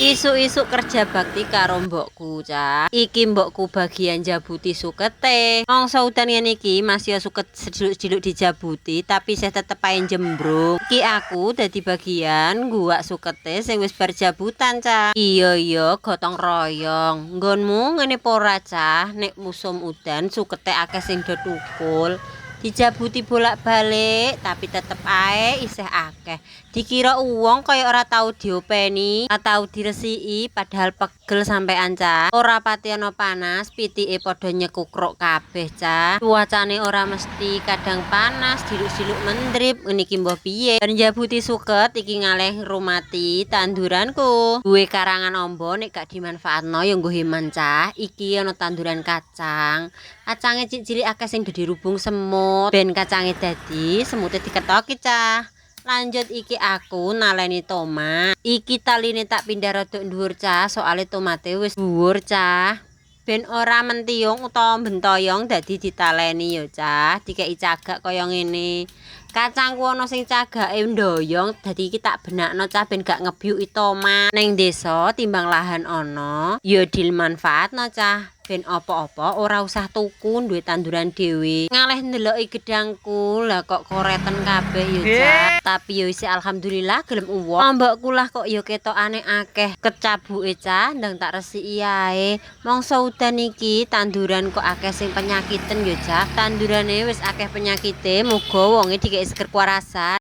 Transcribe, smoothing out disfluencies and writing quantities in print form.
Isuk-isuk kerja bakti karo mbokku, cah. Iki mbokku bagian jabuti sukete. Mangsa udan ngene iki masih suket sediluk-sediluk dijabuti, tapi isih tetep ae jembrung. Iki aku dadi bagian guwak sukete sing wis bar jabutan, cah. Iya iya, gotong royong. Nggonmu ngene apa ora, cah? Nek musim udan sukete akeh sing do tukul. Dijabuti bolak-balik, tapi tetep ae isih akeh. Dikira uwong kaya ora tau diopeni, ora tau diresiki, padahal pegel sampean, cah. Ora pati ana panas, pitike padha nyekukruk kabeh, cah. Cuacane ora mesti, kadang panas, diluk-diluk mendrip, ngene iki mbah piye. Bar njabuti suket iki ngalih ngrumati tanduranku. Duwe karangan amba nek gak dimanfaatno ya nggo eman, cah. Iki ana tanduran kacang. Kacange cilik-cilik akeh sing do dirubung semut. Ben kacange dadi, semute diketoki, cah. Lanjut iki aku naleni tomat. Iki taline tak pindah rada dhuwur, cah, soale tomate wis dhuwur, cah. Ben ora mentiyung utawa bentoyong dadi ditaleni ya, cah. Dikeki cagak kaya ngene. Kacangku ana sing cagake ndoyong, dadi iki tak benakno, cah, ben gak ngebyuki tomat. Ning desa timbang lahan ana, ya dimanfaatno, cah. Ben apa-apa ora usah tuku, duwe tanduran dhewe. Ngalih ndeloki gedangku, lah kok koreten kabeh ya, cah. Tapi ya isih alhamdulillah gelem uwoh. Lombokku lah kok ya ketokane akeh kecabuke, cah, ndang tak resiki ae. Mangsa udan iki tanduran kok akeh sing penyakiten ya, cah. Tandurane wis akeh penyakite, muga wonge dikeki seger kewarasan.